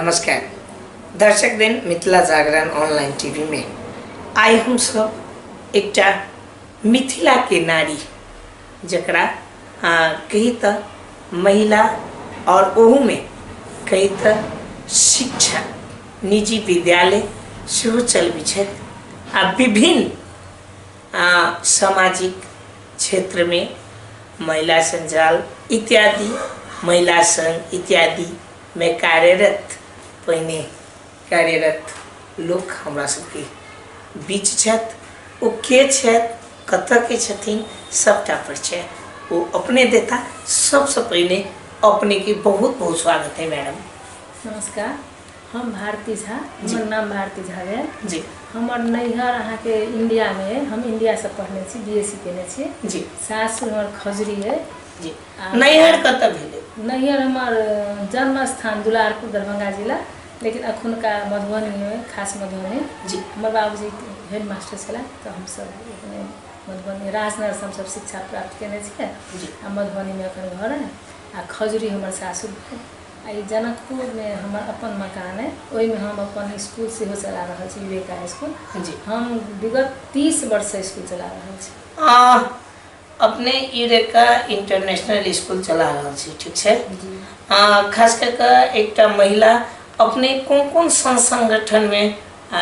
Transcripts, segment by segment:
नमस्कार दर्शक दिन, मिथिला जागरण ऑनलाइन टीवी में आइ हम सब एकटा मिथिला के नारी जकरा कही तऽ महिला और ओहू में कही तऽ शिक्षा निजी विद्यालय सेहो चलबै छथि आ विभिन्न सामाजिक क्षेत्रमे महिला सञ्जाल इत्यादि, महिला संघ इत्यादिमे कार्यरत, पहिने कार्यरत लोक हमरा सबके बीच छथि। ओ के छथि, कतऽके छथिन, सबटा परिचय ओ अपने देता। सबसँ पहिने अपनेके बहुत बहुत स्वागत है मैडम। नमस्कार, हम भारती झा, हमर नाम भारती झा भेल जी। हमर नैहर अहाँके इंडियामे अइ, हम इंडियासँ पढ़ने छी, बी एस सी केने छी जी। सासुर हमर खजुरी अइ जी। नैहर कतऽ भेलै? नैहर हमर जन्म स्थान दुलारपुर, दरभंगा जिला, लेकिन अखुनका मधुबनी अइ, खास मधुबनी जी। हमर बाबूजी हेड मास्टर छलाह तऽ हमसब अपने मधुबनी राजनगरसँ हमसब शिक्षा प्राप्त केने छियै जी। आ मधुबनीमे एखन घर अइ आ खजुरी हमर सासुर भेल। आ ई जनकपुरमे हमर अपन मकान अइ, ओहिमे हम अपन स्कूल सेहो चला रहल छी, विवेका स्कूल जी। हम विगत 30 वर्षसँ स्कूल चला रहल छी। अपने यूरेका इंटरनेशनल स्कूल चला रहल छी, ठीक छै जी। खास कऽ कऽ एकटा महिला अपने कोन कोन संघ संगठनमे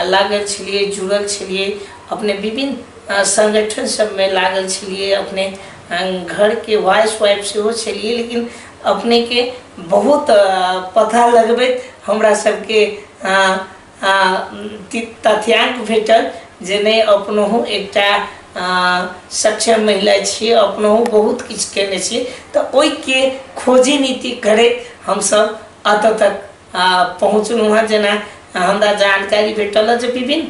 लागल छलियै, जुड़ल छलियै? अपने विभिन्न संगठन सबमे लागल छलियै, अपने घरके वाइस वाइफ सेहो छलियै, लेकिन अपनेके बहुत पता लगबैत हमरा सबके तथ्यांक भेटल जे नहि, अपनहु एकटा सक्षम महिला छियै, अपनहु बहुत किछु केने छियै। तऽ ओहिके खोजी नीति करैत हमसब एतऽ तक पहुँचलहुँ हँ। जेना हमरा जानकारी भेटल हँ जे विभिन्न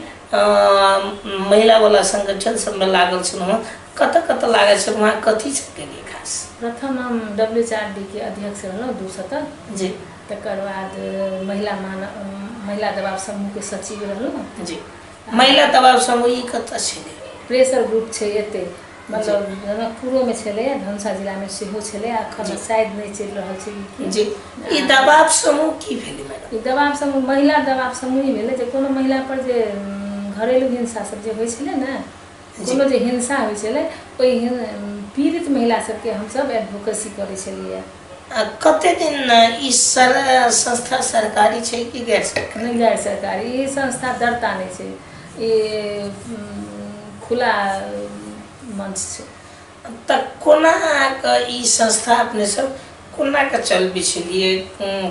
महिलावला संगठन सबमे लागल छलहुँ हँ, कतऽ कतऽ लागल छलहुँ हँ, कथी सब केलियै खास? प्रथम हम डब्ल्यू एच आर डी के अध्यक्ष रहलहुँ 2 सतत जी। तकर बाद महिला मानव महिला दबाव समूहके सचिव रहलहुँ जी। महिला दबाव समूह ई कतऽ छलै? प्रेशर ग्रुप छै एते, मतलब जनकपुरोमे छलै, धनुषा जिलामे सेहो छलै, आ एखन शायद नहि चलि रहल छै ई जी। ई दबाव समूह की भेलै मैडम? ई दबाव समूह, महिला दबाव समूह ई भेलै जे कोनो महिला पर जे घरेलू हिंसा सब जे होइ छलै ने, कोनो जे हिंसा होइ छलै, ओहि पीड़ित महिला सबके हमसब एडवोकेसी करै छलियै। कते दिन ई सर संस्था सरकारी छै कि गैर सरकारी? नहि, गैर सरकारी। ई संस्था दर्ता नहि छै, ई खुला मंच छै। तऽ कोना कऽ ई संस्था अपने सब कोना कऽ चलबै छलियै?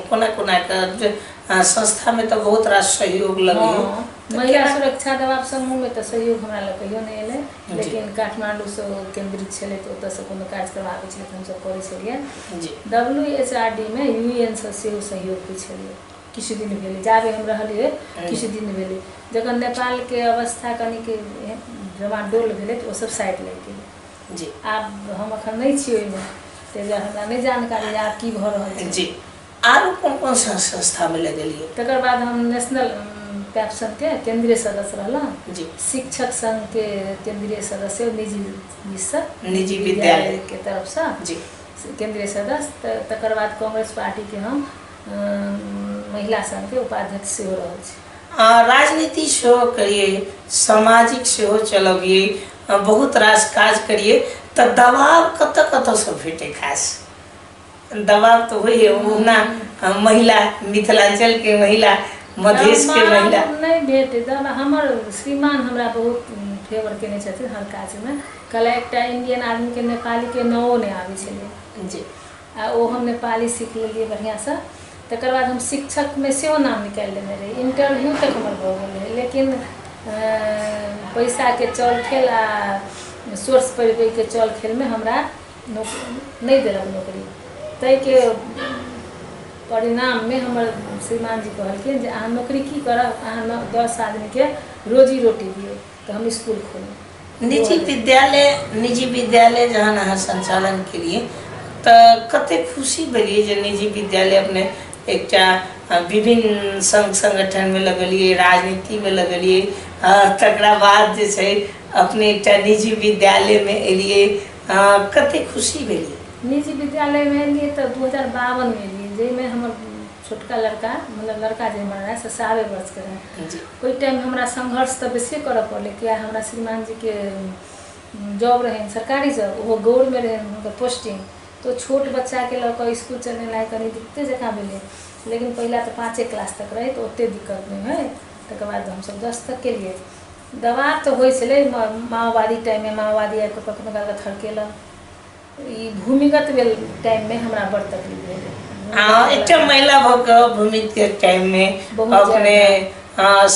कोना कोना कऽ संस्थामे तऽ बहुत रास सहयोग लगैए? हँ, महिला सुरक्षा दबाव समूहमे तऽ सहयोग हमरा लग कहियो नहि एलै, लेकिन काठमाण्डूसँ केन्द्रित छलै तऽ ओतऽसँ कोनो कार्यक्रम आबै छलै तऽ हमसब करै छलियै जी। डब्ल्यू एच आर डी मे यू एन सँ सेहो सहयोग होइ छलै। किछु दिन भेलै, जाबे हम रहलियै किछु दिन भेलै, जखन नेपालके अवस्था कनिक डमाडोल भेलै तऽ ओसब साइड लागि गेलै जी। आब हम एखन नहि छी ओहिमे, ताहि दुआरे हमरा नहि जानकारी आब की भऽ रहल छै जी। आरो कोन कोन सा संस्थामे लगेलियै? तकर बाद हम नेशनल पैप्सनके केन्द्रीय सदस्य रहलहुँ जी। शिक्षक संघके केन्द्रीय सदस्य, निजी दिससँ, निजी विद्यालयके तरफसँ जी केन्द्रीय सदस्य। तकर बाद कांग्रेस पार्टीके हम महिला संघके उपाध्यक्ष सेहो रहल छी। राजनीति सेहो करियै, सामाजिक सेहो चलबियै, बहुत रास काज करियै, तऽ दबाव कतऽ कतऽसँ भेटै? खास दबाव तऽ होइए ओहुना महिला, मिथिलाञ्चलके महिला, मधेशके महिला। नहि भेटै दबाव। हमर श्रीमान हमरा बहुत फेवर केने छथिन हर काजमे। कहला एकटा इंडियन आदमीके नेपालीके नाओ नहि आबै छलै जी। आ ओ हम नेपाली सीख लेलियै बढ़िआँसँ। तकर बाद हम शिक्षकमे सेहो नाम निकालि लेने रही, इंटरव्यू तक हमर भऽ गेल रहै, लेकिन पैसाके चल खेल आ सोर्स पढ़बैके चल खेलमे हमरा नहि देलक नौकरी। ताहिके परिणाममे हमर श्रीमान जी कहलखिन जे अहाँ नौकरी की करब, अहाँ 10 आदमीके रोजी रोटी दियौ, तऽ हम इसकुल खोलू। निजी विद्यालय, निजी विद्यालय जहन अहाँ सञ्चालन केलियै तऽ कतेक खुशी भेलियै जे निजी विद्यालय अपने एकटा विभिन्न सङ्घ सङ्गठनमे लगलियै, राजनीतिमे लगलियै, तकरा बाद जे छै अपने एकटा निजी विद्यालयमे एलियै, कतेक खुशी भेलियै? निजी विद्यालयमे एलियै तऽ 2052मे एलियै, जाहिमे हमर छोटका लड़का, मतलब लड़का जे हमरा रहै से 7 वर्षके रहै। ओहि टाइम हमरा संघर्ष तऽ बेसिए करऽ पड़लै, किया हमरा श्रीमान जीके जॉब रहनि, सरकारी जॉब, ओहो गौरमे रहनि हुनकर पोस्टिंग, तऽ छोट बच्चाके लऽ कऽ इसकुल चलेनाइ कनि दिक्कते जकाँ भेलै। लेकिन पहिला तऽ 5 क्लास तक रहै तऽ ओतेक दिक्कत नहि होइ, तकर बाद हमसब 10 तक केलिए। दबाव तऽ होइ छलै माओवादी टाइममे, माओवादी आबि कऽ कखनो कालके थरकेलक। ई भूमिगत भेल टाइममे हमरा बड़ तकलीफ भेलै। एकटा महिला भऽ कऽ भूमिगत टाइममे अपने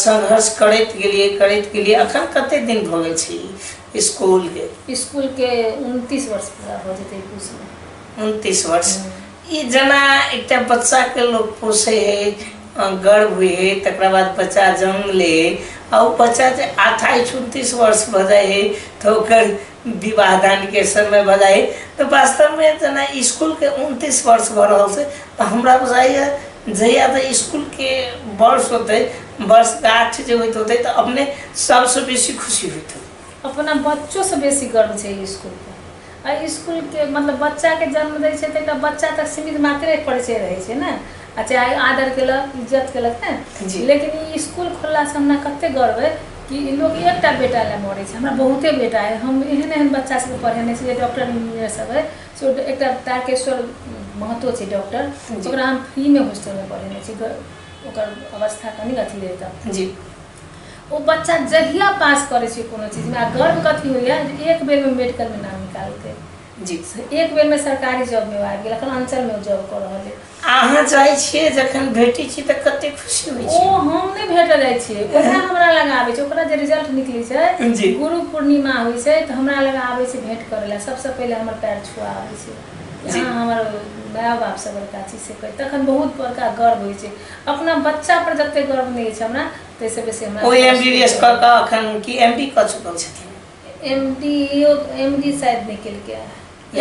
संघर्ष करैत गेलियै करैत गेलियै। अखन कते दिन भऽ गेल छै इसकुलके? इसकुलके 29 वर्ष पूरा भऽ जेतै पूसमे। 29 वर्ष। ई जेना एकटा बच्चाके लोक पोसै है, गर्भ होइ है, तकरा बाद बच्चा जन्म ले है, आ ओ बच्चा जे 28 29 वर्ष भऽ जाइ है तऽ ओकर विवाह दानके समय भऽ जाइ है। तऽ वास्तवमे जेना इसकुलके 29 वर्ष भऽ रहल छै तऽ हमरा बुझाइए जहिया तऽ इसकुलके वर्ष होतै, वर्षगाँठ जे होइत होतै तऽ अपने सबसँ बेसी खुशी होइत होतै। अपना बच्चोसँ बेसी गर्व छै इसकुलके। आ इसकुलके मतलब बच्चाके जन्म दै छै तऽ एकटा बच्चा तक सीमित मात्रे परिचय रहै छै ने, आ चाहे आदर केलक इज्जत केलक ने। लेकिन ई इसकुल खोललासँ हमरा कते गर्व अइ कि लोक एकटा बेटा लए मरै छै, हमरा बहुते बेटा अइ। हम एहन एहन बच्चा सबके पढ़ेने छी जे डॉक्टर इंजीनियर सब अइ, से एकटा तारकेश्वर महतो छै डॉक्टर, ओकरा हम फ्रीमे हॉस्टलमे पढ़ेने छी, ओकर अवस्था कनि अथी रहै तऽ। ओ बच्चा जहिया पास करै छै कोनो चीजमे, आ गर्व कथी होइए जे एक बेरमे मेडिकलमे नाम निकालकै। एक बेरमे सरकारी जॉबमे आबि गेल, अखन अंचलमे ओ जॉब कऽ रहल अइ। अहाँ जाइ छियै जखन भेटै छी तऽ कते खुशी होइ छै? ओ हम नहि भेटऽ जाइ छियै, ओकरा हमरा लग आबै छै। ओकरा जे रिजल्ट निकलै छै, गुरु पूर्णिमा होइ छै तऽ हमरा लग आबै छै भेँट करै लए। सबसँ पहिले हमर पैर छुआ आबै छै, अहाँ हमर माय बापसँ बड़का छी, से कहै। तखन बहुत बड़का गर्व होइ छै अपना बच्चा पर। जते गर्व नहि अछि हमरा ताहिसँ बेसी हमरा ओ एम बी बी एस कऽ कऽ अखन की एम डी कऽ चुकल छथिन? एम डी एम डी शायद नहि केलकै,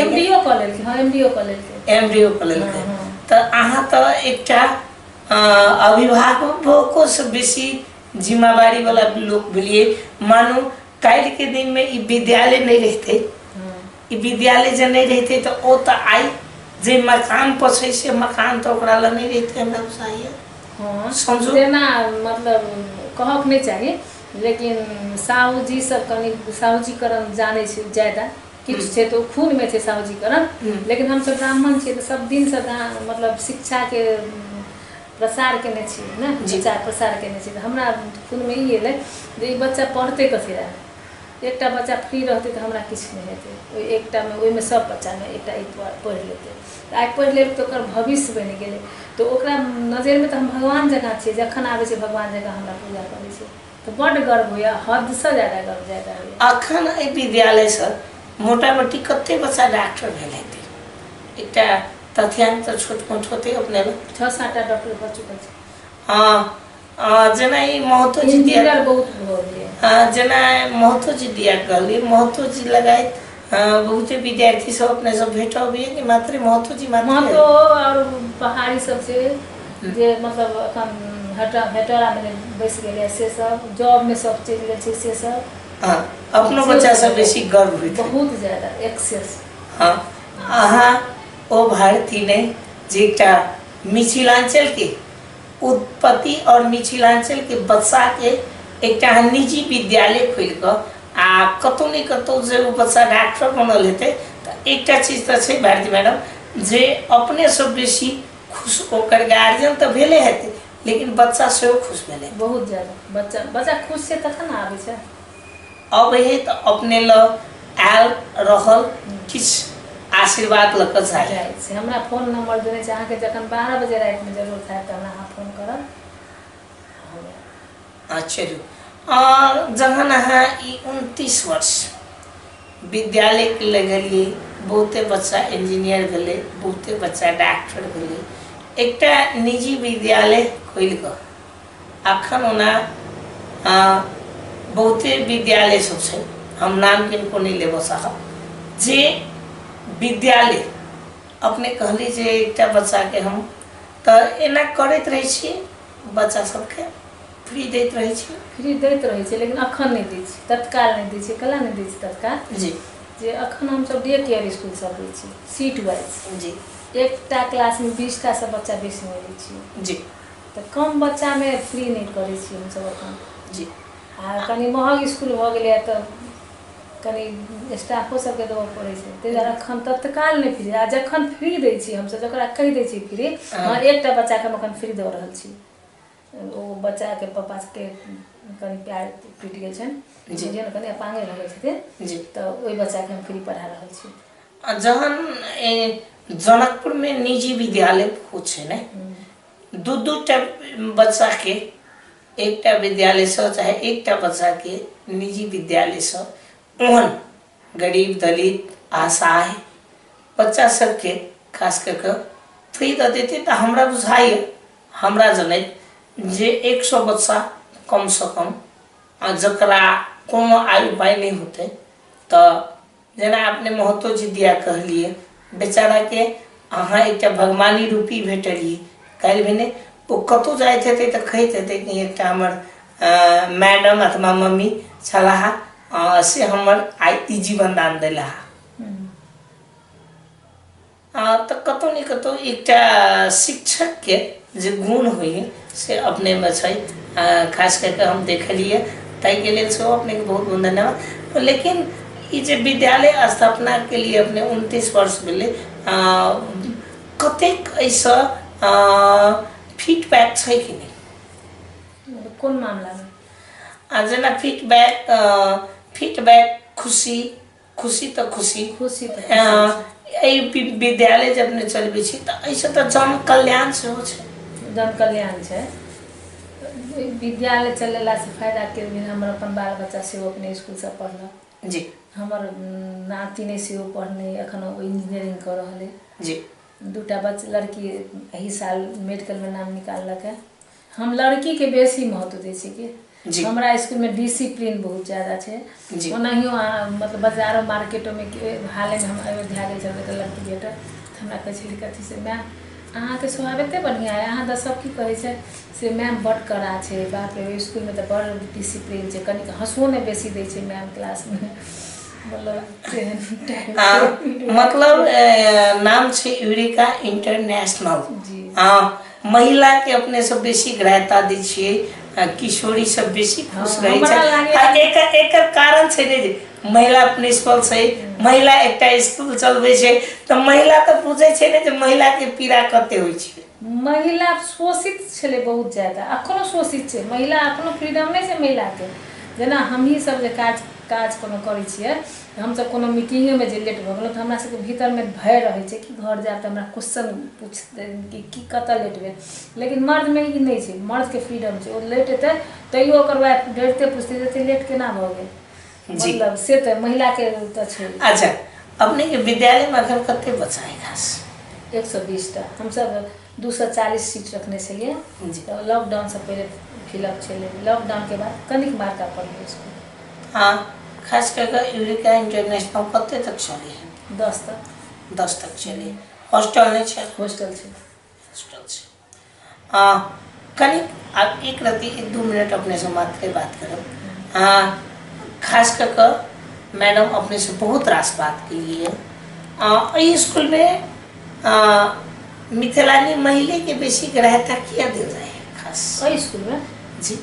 एम डी ओ कऽ लेलकै। हँ, एम डी ओ कऽ लेलकै। एम डी ओ कऽ लेलकै। तऽ अहाँ तऽ एकटा अभिभावकोसँ बेसी जिम्मेवारी वाला लोक भेलियै। मानू काल्हिके दिनमे ई विद्यालय नहि रहितै, ई विद्यालय जे नहि रहितै तऽ ओ तऽ आइ जे मकान पर छै से मकान तऽ ओकरा लग नहि रहितै, हमरा बुझाइए। हँ, समझू तेना मतलब कहक नहि चाही, लेकिन साहूजी सब कनि साहूजीकरण जानै छै ज्यादा किछु छै तऽ ओ खूनमे छै साहूजीकरण। लेकिन हमसब ब्राह्मण छियै तऽ सब दिनसँ मतलब शिक्षाके प्रसार केने छियै ने, प्रचार प्रसार केने छियै। तऽ हमरा खूनमे ई एलै जे ई बच्चा पढ़तै कथी लए, एकटा बच्चा फ्री रहतै तऽ हमरा किछु नहि हेतै। ओहि एकटामे ओहिमे सब बच्चामे एकटा ई पढ़ि लेतै तऽ आइ पढ़ि लेलकै तऽ ओकर भविष्य बनि गेलै। तऽ ओकरा नजरिमे तऽ हम भगवान जकाँ छियै। जखन आबै छै भगवान जकाँ हमरा पूजा करै छै तऽ बड्ड गर्व होइए, हदसँ ज्यादा गर्व ज्यादा होइए। अखन एहि विद्यालयसँ मोटा मोटी कते बच्चा डॉक्टर भेल हेतै? एकटा तथ्यांक तऽ छोट मोट होतै अपने लग। 6-7 टा डॉक्टर भऽ चुकल छै। हँ, जेना ई महतो जी दिया इंजीनियर बहुत भऽ गेलै। हँ, जेना महतो जी दिया कहलियै, महतो जी लगायत बहुते विद्यार्थी सब अपने सब भेट अबैया कि मात्रे महतो जी मात्रे? महतो आओर पहाड़ी सब छै जे मतलब अखन हेटौड़ामे जे बैस गेलै से सब, जॉबमे सब चलि गेल छै से सब। हँ, अपनो बच्चा सब बेसी गर्व होइत है। बहुत ज्यादा एक्सेस। हँ, अहाँ ओ भारती नहि जे एकटा मिथिलाञ्चलके उत्पत्ति और मिथिलाञ्चल के बच्चा के एकटा अहाँ निजी विद्यालय खोलि कऽ आ कतौ ने कतौ जे ओ बच्चा डॉक्टर बनल हेतै तऽ एकटा चीज तऽ छै भारती मैडम जे अपनेसँ बेसी खुश ओकर गार्जियन तऽ भेले हेतै, लेकिन बच्चा सेहो खुश भेलै। बहुत ज्यादा बच्चा बच्चा खुश छै तखन ने आबै छै। अबै है तऽ अपने लग आयल रहल किछु आशीर्वाद लऽ कऽ जाइ जाइ छै। हमरा फोन नंबर देने छै, अहाँके जखन 12 बजे रातिमे जरूरत हैत तऽ हमरा अहाँ फोन करब। चलू, जहन अहाँ ई 29 वर्ष विद्यालयके लगलियै, बहुते बच्चा इंजीनियर भेलै, बहुते बच्चा डॉक्टर भेलै, एकटा निजी विद्यालय खोलि कऽ अखन ओना बहुते विद्यालय सब छै, हम नाम किनको नहि लेबऽ चाहब, जे विद्यालय अपने कहली जे एकटा बच्चाके हम तऽ एना करैत रहै छी, बच्चा सबके फ्री दैत रहै छी। फ्री दैत रहै छी, लेकिन अखन नहि दै छी, तत्काल नहि दै छी। कला नहि दै छी तत्काल। जी। जे अखन हमसब डे केयर इसकुल सब दै छी सीट वाइज। जी। एकटा क्लासमे 20टा से बच्चा बेसी नहि दै छियै। जी। तऽ कम बच्चामे फ्री नहि करै छियै हमसब अखन। जी। आ कनि महग इसकुल भऽ गेलैए तऽ कनि स्टाफो सबके देबऽ पड़ै छै, ताहि दुआरे अखन तत्काल नहि फ्री। आ जखन फ्री दै छियै हमसब, जकरा कहि दै छियै फ्री, हँ एकटा बच्चाके हम अखन फ्री दऽ रहल छी, ओ बच्चाके पप्पा सबके कनि पैर टूटि गेल छनि, बुझियौ ने कनि अपांगे भऽ गेल छथिन। जी। तऽ ओहि बच्चाके हम फ्री पढ़ा रहल छी। आ जहन जनकपुरमे निजी विद्यालय बहुत छै ने, दू दू टा बच्चाके एकटा विद्यालयसँ चाहे एकटा बच्चाके निजी विद्यालयसँ ओहन गरीब दलित असहाय बच्चा सबके खास कऽ कऽ फ्री दऽ देतै तऽ हमरा बुझाइए, हमरा जनैत जे 100 बच्चा कमसँ कम, आ जकरा कोनो आय उपाय नहि होतै, तऽ जेना अपने महतो जी दिया कहलिए, बेचाराके अहाँ एकटा भगवानी रूपी भेटलिए, काल्हि भेने ओ कतहु जाइत हेतै तऽ कहैत हेतै कि एकटा हमर मैडम अथवा मम्मी छलाह से हमर आइ ई जीवनदान देलाह। तऽ कतहु ने कतहु एकटा शिक्षकके जे गुण होइए से अपनेमे छै, खास कऽ कऽ हम देखलियै, ताहिके लेल सेहो अपनेके बहुत बहुत धन्यवाद। लेकिन ई जे विद्यालय स्थापनाके लिए अपने 29 वर्ष भेलै, कतेक एहिसँ फीडबैक छै कि नहि? कोन मामलामे? आ जेना फीडबैक, फीडबैक खुशी, खुशी तऽ खुशी, खुशी तऽ खुशी। एहि विद्यालय जे अपने चलबै छी तऽ एहिसँ तऽ जन कल्याण सेहो छै। जन कल्याण छै। विद्यालय चलेलासँ फायदा के भेल, हमर अपन बाल बच्चा सेहो अपने इसकुलसँ पढ़लक। जी। हमर नातिने सेहो पढ़ने, एखन ओ इंजीनियरिंग कऽ रहल अइ। जी। दूटा बच्चा लड़की एहि साल मेडिकलमे नाम निकाललक हँ। हम लड़कीके बेसी महत्व दै छियै कि जी। हमरा इसकुलमे डिसिप्लीन बहुत ज्यादा छै। जी। ओनाहियो अहाँ मतलब बाजारो मार्केटोमे, हालेमे हम अयोध्या गेल छलहुँ, एकटा लड़की भेटल तऽ हमरा कहै छलै कथी से, मैम अहाँके स्वभाव एते बढ़िआँ अइ, अहाँ तऽ सब की कहै छै से मैम बड्ड कड़ा छै, बाप रे ओहि इसकुलमे तऽ बड़ डिसिप्लीन छै, कनिक हँसुओ नहि बेसी दै छै मैम क्लासमे, मतलब तेहन टाइपके। मतलब नाम छै यूरिका इंटरनेशनल। जी। महिला के अपने सब बेसी ग्राह्यता दै छियै, किशोरी सब बेसी खुश रहै हमरा छै। लागैए आ एकर कारण छै ने जे महिला प्रिंसिपल छै, महिला एकटा स्कूल चलबै छै, तऽ महिला तऽ बुझै छै ने जे महिला के पीड़ा कते होइ छै। महिला शोषित छलै बहुत ज्यादा, अखनो शोषित छै महिला, अखनो फ्रीडम नहि छै महिलाके। जेना हमही सब जे काज काज कोनो करै छियै, हमसब कोनो मीटिंगेमे जे लेट भऽ गेलहुँ तऽ हमरा सबके भीतरमे भय रहै छै कि घर जायब तऽ हमरा क्वेश्चन पूछतै कि की कतऽ लेट भेल। लेकिन मर्दमे ई नहि छै, मर्दके फ्रीडम छै, ओ लेट हेतै तैयो ओकर वाइफ डरिते पुछतै जे एते लेट केना भऽ गेल। जी। मतलब से तऽ महिलाके तऽ छै। अच्छा, अपनेके विद्यालयमे अखन कते बच्चा है खास? 120टा। हमसब 240 सीट रखने छलियै। जी। तऽ लॉकडाउनसँ पहिले फिलअप छलै, लॉकडाउनके बाद कनिक मार्का पड़लै इसकुल। हाँ, खास कऽ कऽ यूरिका इंटरनेशनल कते तक चलै है? 10 तक। 10 तक चलै। हॉस्टल नहि छै? हॉस्टल छै। हॉस्टल छै। कनि आब एक रत्ती 1-2 मिनट अपनेसँ मात्रे बात करब। खास कऽ कऽ मैडम अपनेसँ बहुत रास बात केलियै। एहि इसकुलमे मिथिलानी महिलेके बेसी ग्राह्यता किया देल जाइ है खास? एहि इसकुलमे? जी,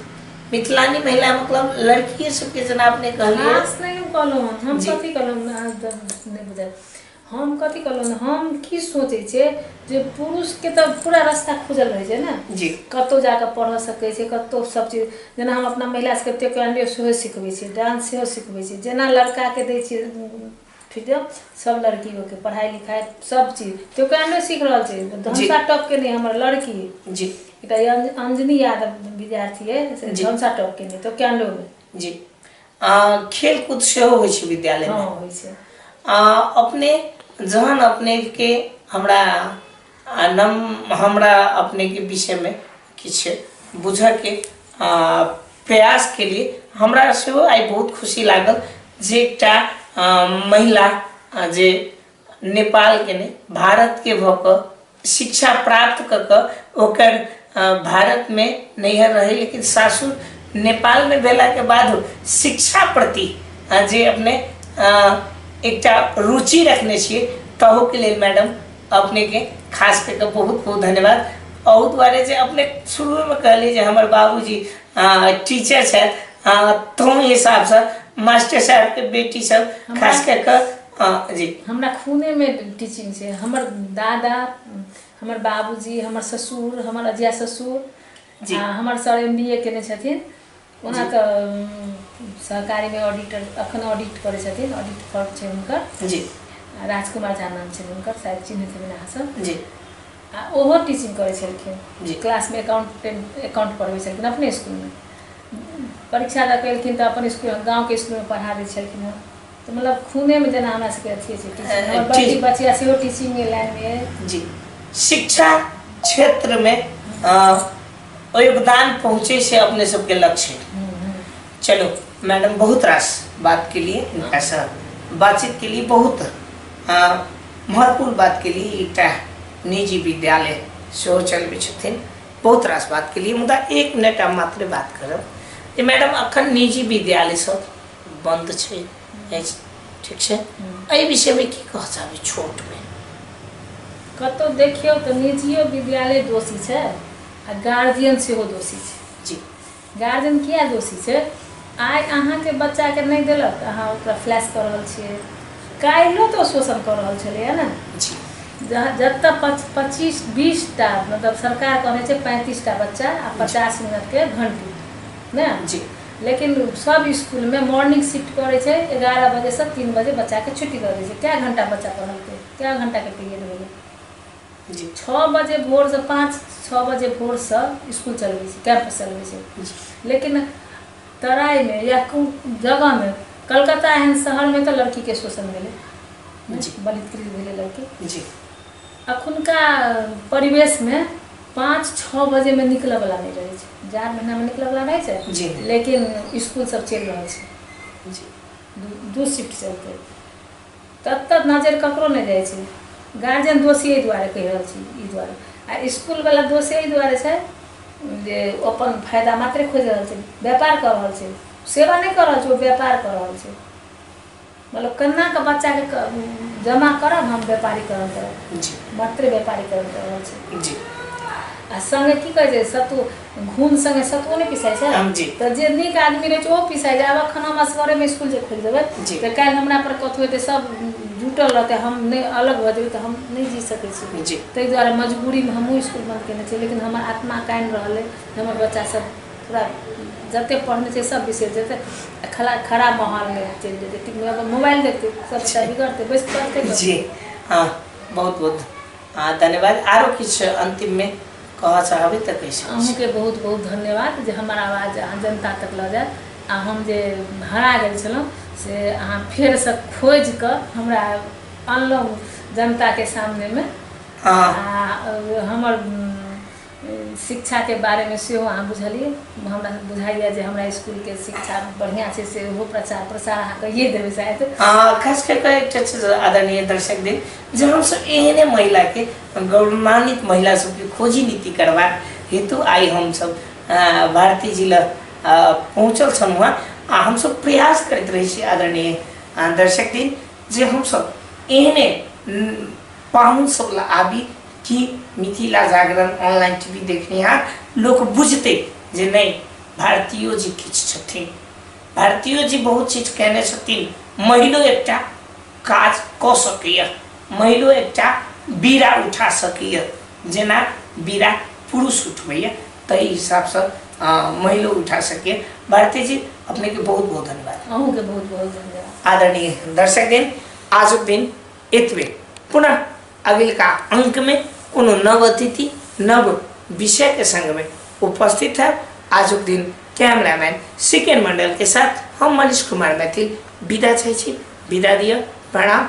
मिथिलानी महिला मतलब लड़किए सबके, जेना अपने कहलियै। खास नहि हम कहलहुँ हन, हम जी। कथी कहलहुँ हन, अहाँ तऽ नहि बुझल हम कथी कहलहुँ हन। हम की सोचै छियै जे पुरुषके तऽ पूरा रास्ता खुजल रहै छै ने। जी। कतहु जाकऽ पढ़ऽ सकै छै, कतहु सब चीज। जेना हम अपना महिला सबके ताइक्वांडो सेहो सिखबै छियै, डांस सेहो सिखबै छियै, जेना लड़काके दै छियै फ्रीडम, सब लड़कियोके पढ़ाइ लिखाइ सब चीज। ताइक्वांडो सीख रहल छै धनुषा टॉप केने हमर लड़की। जी। एकटा अंजनी यादव विद्यार्थी अइ से जी। धनुषा टॉप केने ताइक्वांडोमे। जी। खेलकूद सेहो होइ छै विद्यालयमे? हँ, होइ छै। अपने जहन अपनेके हमरा नम हमरा अपनेके विषयमे किछु बुझऽके प्रयास केलिए, हमरा सेहो आइ बहुत खुशी लागल जे एकटा महिला जे नेपालके नहि भारतके भऽ कऽ शिक्षा प्राप्त कऽ कऽ ओकर भारतमे नैहर रहै लेकिन सासुर नेपालमे भेलाके बाद शिक्षा प्रति जे अपने एकटा रुचि रखने छियै, तहूके लेल मैडम अपनेके खास कऽ कऽ बहुत बहुत धन्यवाद। अहू दुआरे जे अपने शुरूमे कहलियै जे हमर बाबूजी टीचर छथि, तहू हिसाबसँ मास्टर साहेबके बेटी सब खास कऽ कऽ जी। हमरा खूनेमे टीचिंग छै। हमर दादा, हमर बाबूजी, हमर ससुर, हमर अजिया ससुर जी। आ हमर सर MBA केने छथिन। ओना तऽ सहकारीमे ऑडिटर, अखन ऑडिट करै छथिन, ऑडिट फर्म छै हुनकर जी। आ राजकुमार झा नाम छै हुनकर, शायद चिन्हैत हेबै अहाँ सब जी। आ ओहो टीचिंग करै छलखिन जी। क्लासमे अकाउंट पढ़बै छलखिन अपने इसकुलमे। परीक्षा दऽ कऽ एलखिन तऽ अपन इसकुल, गाँवके इसकुलमे पढ़ा दै छलखिन हँ। तऽ मतलब खूनेमे जेना हमरा सबके अथी छै टीचिंग। हमर बड़की बचिया सेहो टीचिंगके लाइनमे अइ जी। शिक्षा क्षेत्रमे योगदान पहुँचे से अपने सबके लक्ष्य है। चलो मैडम, बहुत रास बात के लिए, इनका बातचीत के लिए, बहुत महत्वपूर्ण बात के लिए, एकटा निजी विद्यालय सेहो चलबै छथिन, बहुत रास बात के लिए। मुदा एक मिनट हम मात्र बात करब जे मैडम अखन निजी विद्यालय सब बंद छै, ठीक छै, एहि विषयमे की कह चाहबै छोटमे? कतहु देखियौ तऽ निजियो विद्यालय दोषी छै आ गार्जियन सेहो दोषी छै जी। गार्जियन किया दोषी छै? आइ अहाँके बच्चाके नहि देलक तऽ अहाँ ओकरा फ्लैश कऽ रहल छियै, काल्हिो तऽ शोषण कऽ रहल छलैए ने जी। जतऽ 25-20 टा, मतलब सरकार कहने छै 35 टा बच्चा आ 50 मिनटके घंटी ने जी। लेकिन सब इसकुलमे मॉर्निंग शिफ्ट करै छै, 11 बजेसँ 3 बजे बच्चाके छुट्टी दऽ दै छै। कए घंटा बच्चा पढ़लकै? कए घंटाके पीरियड भेलै जी? 6 बजे भोरसँ, 5-6 बजे भोरसँ इसकुल चलबै छै, कैंपस चलबै छै। लेकिन तराइमे या कोन जगहमे, कलकत्ता एहन शहरमे तऽ लड़कीके शोषण भेलै जी। बलात्कृत भेलै लड़की जी। अखुनका परिवेशमे 5-6 बजेमे निकलऽवला नहि रहै छै, जाड़ महीनामे निकलऽवला रहै छै जी। लेकिन इसकुल सब चलि रहल छै जी। दू शिफ्ट चलतै, तब तक नजरि ककरो नहि जाइ छै। गार्जियन दोषी एहि दुआरे कहि रहल छी, ई दुआरे, आ इसकुलवला दोषी एहि दुआरे छै जे ओ अपन फायदा मात्रे खोजि रहल छै, व्यापार कऽ रहल छै, सेवा नहि कऽ रहल छै, ओ व्यापार कऽ रहल छै। मतलब केना कऽ बच्चाके जमा करब, हम व्यापारीकरण करब जी। मात्रे व्यापारीकरण कऽ रहल छै जी। आ सङ्गे की कहै छै, सत्तू घून सङ्गे सत्तुओ नहि पिसाइ छै जी। तऽ जे नीक आदमी रहै छै ओहो पिसाइ छै। आब एखन हम असगरेमे इसकुल जे खोलि देबै जी। तऽ काल्हि हमरा पर कथु हेतै, सब जुटल रहतै, हम नहि अलग भऽ जेबै तऽ हम नहि जी सकै छी जी। ताहि दुआरे मजबूरीमे हमहूँ इसकुल बन्द केने छियै। लेकिन हमर आत्मा कानि रहल अइ, हमर बच्चा सब पूरा जते पढ़ने छै सब बिसरि जेतै, खराब माहौलमे चलि जेतै, मोबाइल देखतै, सब बच्चा बिगड़तै, बैस पढ़तै जी। हाँ, बहुत बहुत धन्यवाद। आरो किछु अन्तिममे कहऽ चाहबै तऽ कहि सकै छी। अहूँके बहुत बहुत धन्यवाद जे हमर आवाज अहाँ जनता तक लऽ जायत। आ हम जे हरा गेल छलहुँ से अहाँ फेरसँ खोजि कऽ हमरा अनलहुँ जनताके सामनेमे। हाँ। आ हमर शिक्षाके बारेमे सेहो अहाँ बुझलियै, हमरा बुझाइए जे हमरा इसकुलके शिक्षा बढ़िआँ छै, सेहो प्रचार प्रसार अहाँ कहिए देबै शायद। खास कऽ कऽ एकटा चीज आदरणीय दर्शक दिन जे हमसब एहने महिलाके, गौरवान्वित महिला सबके खोजी नीति करबाक हेतु आइ हमसब भारती जी लग पहुँचल छलहुँ हँ। आ हमसब प्रयास करैत रहै छी आदरणीय दर्शक दिन जे हमसब एहने पाहुन सब लए आबी कि मिथिला जागरण ऑनलाइन टीवी देखनिहार लोक बुझतै जे नहि, भारतीयो जी किछु छथिन, भारतीयो जी बहुत चीज कयने छथिन, महिलो एकटा काज कऽ सकैए, महिलो एकटा बीड़ा उठा सकैए, जेना बीड़ा पुरुष उठबैए ताहि हिसाबसँ महिलो उठा सकैए। भारती जी, अपनेके बहुत बहुत धन्यवाद। अहूँके बहुत बहुत धन्यवाद। आदरणीय दर्शक दिन, आजुक दिन एतबे। पुनः अगिलका अंकमे कोनो नव अतिथि नव विषयके संगमे उपस्थित है। आजुक दिन कैमरामैन सिकेन मंडल के साथ हम मनीष कुमार मैथिल विदा चाहै छी। विदा दिअ, प्रणाम,